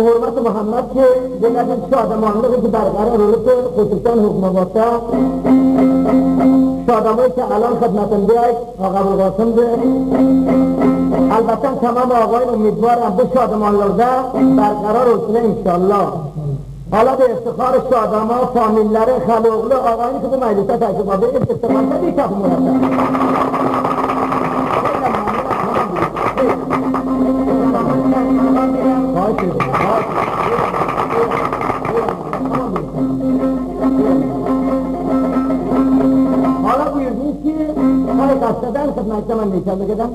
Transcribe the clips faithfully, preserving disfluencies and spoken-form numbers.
Hürmetli Muhammed ki böyle bir şadımanlık ki berkarar olup, hususan hükümette şadımanlık ki alan hizmetinde Ağa Abulkasım'dı. Elbette tamam ağayın ümit var, bu şadımanlıkta berkarar olsun inşallah. Hala da iftihar şadama, familileri, Xaloğlu ağayın ki bu meclise teşrif aldı, ilk iftihar da bir takım olacak. Hala buyurdunuz ki, hay gazeteden, hizmetten, anlayacağım ne kadar.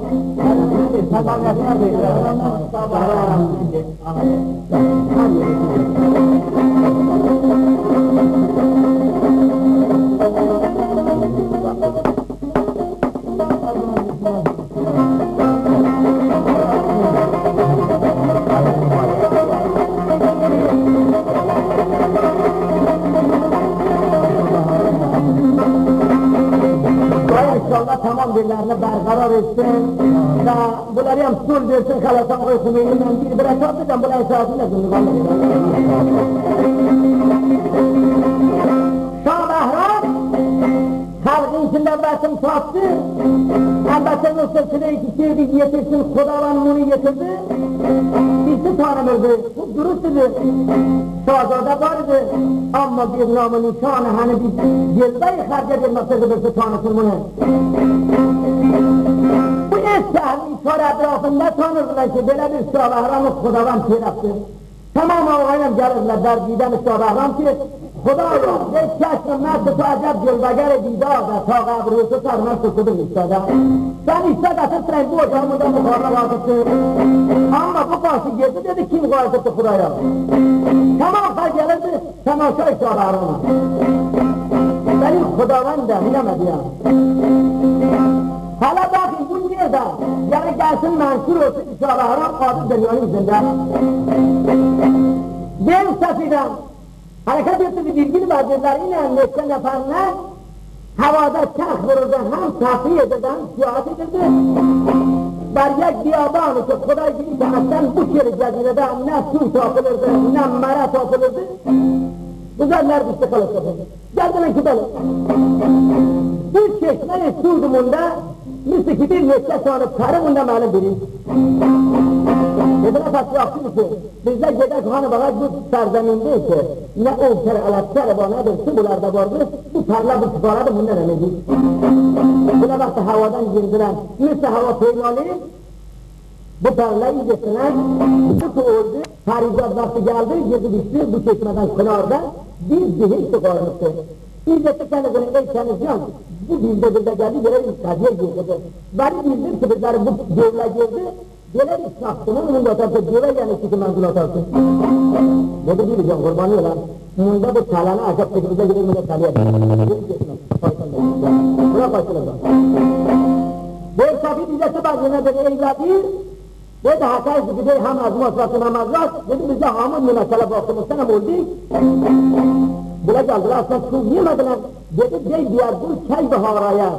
İnşallah tamam birlerini berkarar etsin. Da bunları hem sul versin, halasan koy Hümeyni'den bir bırakardı, ben bunların sırasında bunu var. Şah Bahram halkın içinden basım taptı. Elbette o silsile-i ki sevdi, yetişsin, Hudavan bunu yetirdi. Bizi tanımırdı. Bu dürüst idi. Şahzade var idi. Ama bir namı nişanı, hani bir cilve-i harice bir mısırdı, bir tanısın bunu. Bu eski ehli-i kâr etrafında tanırdılar ki böyle bir Şah Bahram-ı Hudavan tarafı. Tamam ağayım gelirdiler, der diyden Şah Bahram ki, Hudaya, ve çeşme mest tu acep cilveger didar da, ta qabr hususar men tutuldum üstada. Sen üstada sen bu ocağımda muharrem atıttı. Ama bu karşı geldi dedi, kim gayet etti Hudaya. Tamam, ha gelirdi. Tamaşa Şah Bahrama. Beni Hudavand da bilemedi ya. Hala bakın bu nerede? Yani gelsin menşur olsun Şah Bahram adı dünyanın yüzünde. Dev Safi'den hareket etti bir bilgili vazirler ile Mekke neferine havada çarh vururdu, hem tasfiye edildi, hem siyaset edildi. Derya biyabanı ki Huday gibi ki aslen bu kere cezirede ne su tapılırdı, ne mera tapılırdı. Güzeller bitti kalıp. Geldiler ki böyle. Bir çeşme-i sudu bunda, misli ki bir neçe tane karı bunda malum biri. Dediler, Fatih Aksu ki, bizler gedek hanı bana bu serzeminde ki, ne o kere alatlar bana da su bularda vardı, bu parla bu sıfara da bunda ne dedi. Buna baktı havadan girdiler. Misli hava peymalı, bu parla iyice sınak, bu oldu. Haricat vakti geldi, girdi düştü bu çeşmeden kenarda bir dehek çıkarmıştı. İzzeti kendisine, ey Kenizcan, bu bizde bizde geldi, yere bir kaziye girdi. Bari bildir ki bizler bu devle girdi, böyle bir sahtımın mında otarsa, devle yani çıkı menzil otarsa. Dedi, bileceğim, kurbanı olan. Mında bu çalanı acap çekip bizde girdi, mında çalıya. Girdi çeşme. Bırak başını. Dev Safi bize sabah yine dedi, ey Latif, ve daha kayısı bir de hamaz, muhasratın hamaz var. Dedi, bizde hamur yine kala baktığımızdan hem oldu. Bula geldiler, aslında su yemediler. Dedi, dey diğer bu çay baharaya.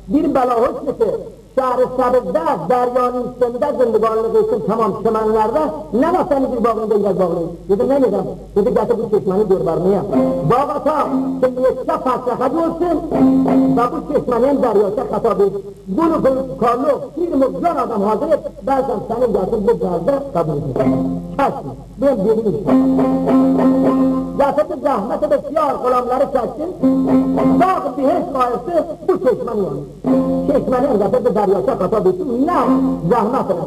Bir bela hoş mısı? Şarı sarıda, deryanın üstünde zındıganlık için tamam çimenlerde. Ne var senin bir bağında biraz bağlı? Dedi, ne neden? Dedi, getir bu çeşmenin görbarmaya. Bağ ata, şimdi yaşa paşa hadi olsun. Ve bu çeşmenin deryası hata bir Bunu bu karlı bir milyon adam hazır et, ben sana seni yatıp bu gazda kabul edeceğim. Kaçma, ben benim işim. Yatırdı zahmeti de, yar ğulamları çekti. Dağ behişt ğayesi bu çeşmeni yanı. Çeşmeni yanında da daryaça kata bitti. Ne zahmet ile.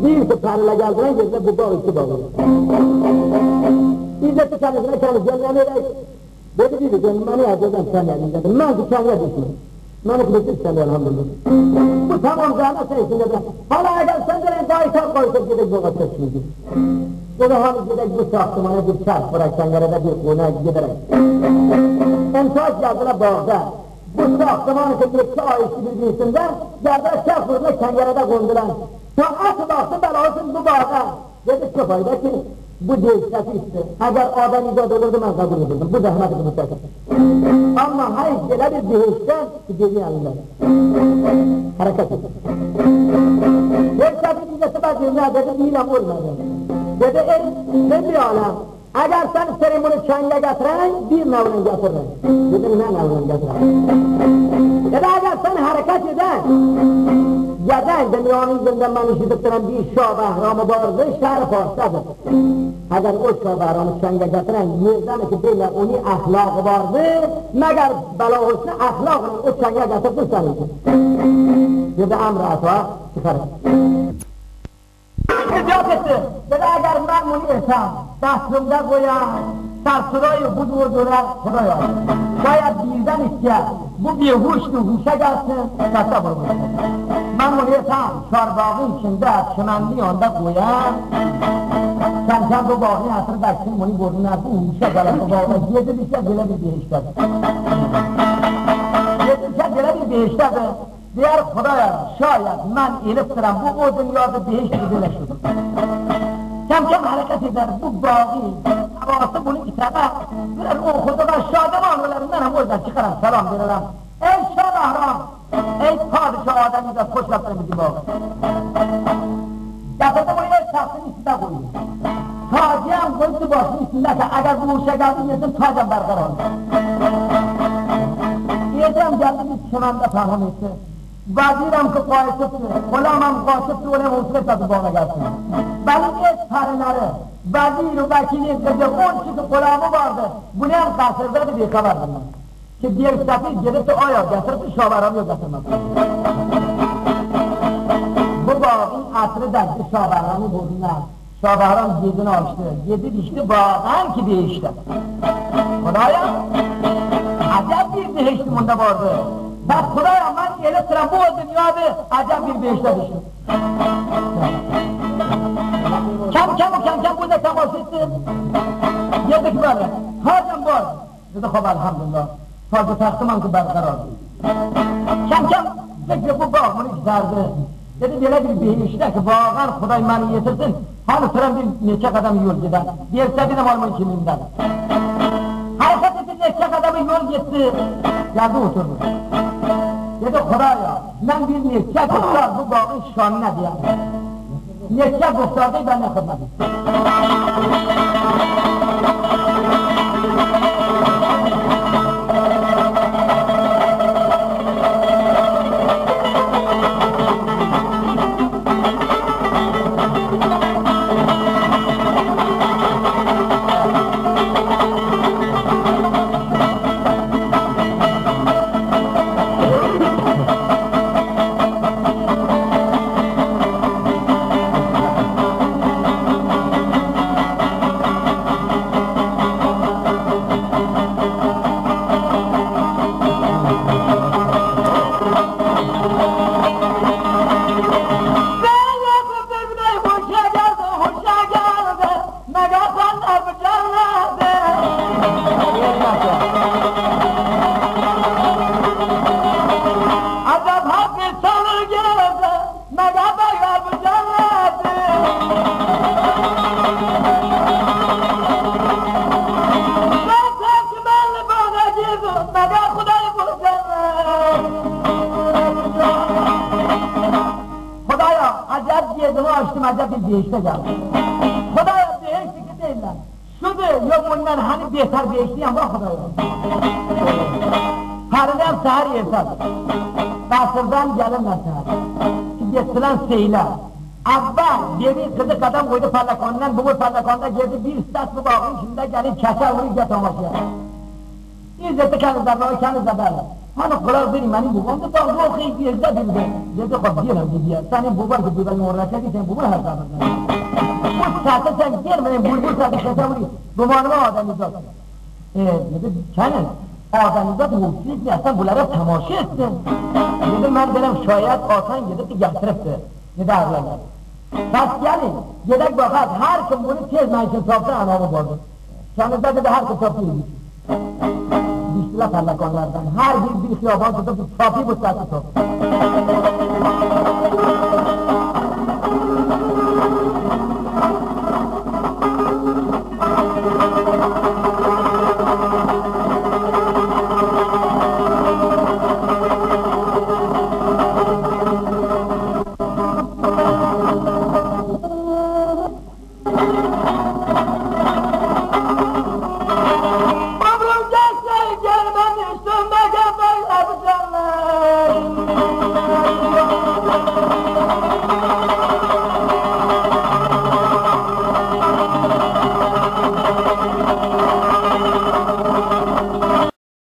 Bir seferle geldiler, yerine bu bağ iki bağ. İzzeti kendisine kendi cennet. Dedi, dedi, ben mani acıdan sen elinde. Ben ki kendine düşman. Mani kılıç istemiyor elhamdülillah. Bu tamam zana sen içinde de. Hala eğer sen de ben gayet koysa gidecek bu kadar şimdi. Dedi, hani gidecek bu saatte bana bir çarp bırak, kenarda bir konak giderek. Emsal yazıla bağda. Bu saatte bana ki bir çay içti bir birisinde, yazıla çarp bırak, kenarda konduran. Saat baktı, ben olsun bu bağda. Dedi, "Şu fayda ki, bu behişte ister. Eğer Ademzade olurdu, ben kabul ederdim. Bu zahmet bu sefer." Ama hay, böyle bir behişte ki, dedi Allah. Hareket et. Behişte bir dünyası var, dünya dedi, "Niye olmadı?" Dedi, "Ey, sen bir alem. Eğer sen seni bunu çenge getiren, bir mevlin getiren." Dedi, "Ne mevlin getiren?" Dedi, "Eğer sen hareket eden, giden dünyanın içinde ben işitip duran bir Şah Behramı vardı, şehir Fars'tadır." Eğer o Şah Behramı çenge getiren, yerden ki böyle onun ahlakı vardı, meğer bela olsun ahlakla o çenge getirdi seni. Dedi, "Emr ata çıkarın." İcat etti. Dedi, "Eğer ben bunu etsem, dastımda koyam, sarsırayı bu duvar döner, Hudaya. Baya birden ihtiyar, bu bir huştu, huşa gelsin, kasa vurmasın. Ben bunu etsem, Şarbağın içinde, çimenli yanda koyam. Sen, sen bu bağın hatırı da kim bunu burnuna, bu huşa gelir, bu bağda yedi bir şey, böyle bir behişte." Yedi bir şey, böyle bir behişte. Deer, "Hudaya, şayet men elip turam, bu o dünyada behişt gibi leşidir." Kem-kem hareket eder, bu bağın havası bunu iterer. Birer o Hudadan şademan olar, men hem oradan çıkaram, selam vererim. "Ey Şah Behram, ey padişah Ademzade, hoş geldin bizim bağı." Getirdi bunu, ev tahtının üstüne koydu. Tacı hem koydu başının üstünde ki, eğer bu işe geldi, yesin, tacı hem berkarar olur. Erdem geldi, bir çimende peham etti. Vazir hem ki qaytıptı, ğulam hem qaytıptı, öyle musibet tadı bağına gelsin. Benim ev farileri, vazir, vekili, gece on iki ğulamı vardı. Bunu hem kaçırdı, bir haber bundan. Ki bir sefer gidip de o yol getirip, Şah Behramı yol getirmedi. Bu bağın hatırı da Şah Behramı burnuna. Şah Behram gözünü açtı. Gidip işte bağdan ki behişte. Hudaya, acayip bir behişt bunda vardı. Bak Hudaya, men elip turam bu dünyada acayip bir behişte düştüm. Kem-kem, kem-kem bu da temas etti. Geldik böyle. Hacım var. Dedi, "Hop, elhamdülillah. Fazla taktıman ki berkarar." Kem-kem, dedi, bu bağ bunu güzeldi. Dedi, "Böyle bir behişte ki bağan Huday meni yetirsin. Hani turan bir neçe kadem yol giden. Bir sefer de var mı kimliğinden?" Hareket etti, neçe kadem yol gitti. Geldi, oturdu. Dedi, "Hudaya, men bir neçe tutar bu bağın şanına diye." Neçe gösterdi, ben ne kadar. Hudaya, acayip gözümü açtım, acayip bir behişte geldim. Hudaya, behişt ki değil lan. Şudur, yok bundan hani beter behişt diyen var Hudaya. Halinden seher yeter. Kasırdan gelinmez seher. Getilen seyler. Abba, dedi, kızı kadam koydu parlakondan, bu parlakonda geldi, bir stas bu bakın, şimdi gani çaça vurur ya tamaşa. İzzeti kanı zarra, kanı zarra. Hanı kırar biri mani bu, onda da bu okey bir de bir de. Dedi, kop diyelim, dedi ya. Seni bu var ki, bu var ki, orada çekil, sen bu var, hazır. Bu saate sen gelmeyin, bu, bu saate çaça vurur. Dumanıma adamı zaten. E, dedi, canım, adamı zaten bu, siz ya, sen bunlara tamaşa etsin. Dedi, ben dedim, şayet olsan, dedi, getiripti. Dedi, ağlar. Bas yani, gerek bakar, her kim bunu tez maaşın topta anamı bozdu. Yanında dedi, her kim topta yedi. Düştüler parlakonlardan, her bir, bir hiyaban tutup, bir kapıyı bu saati top.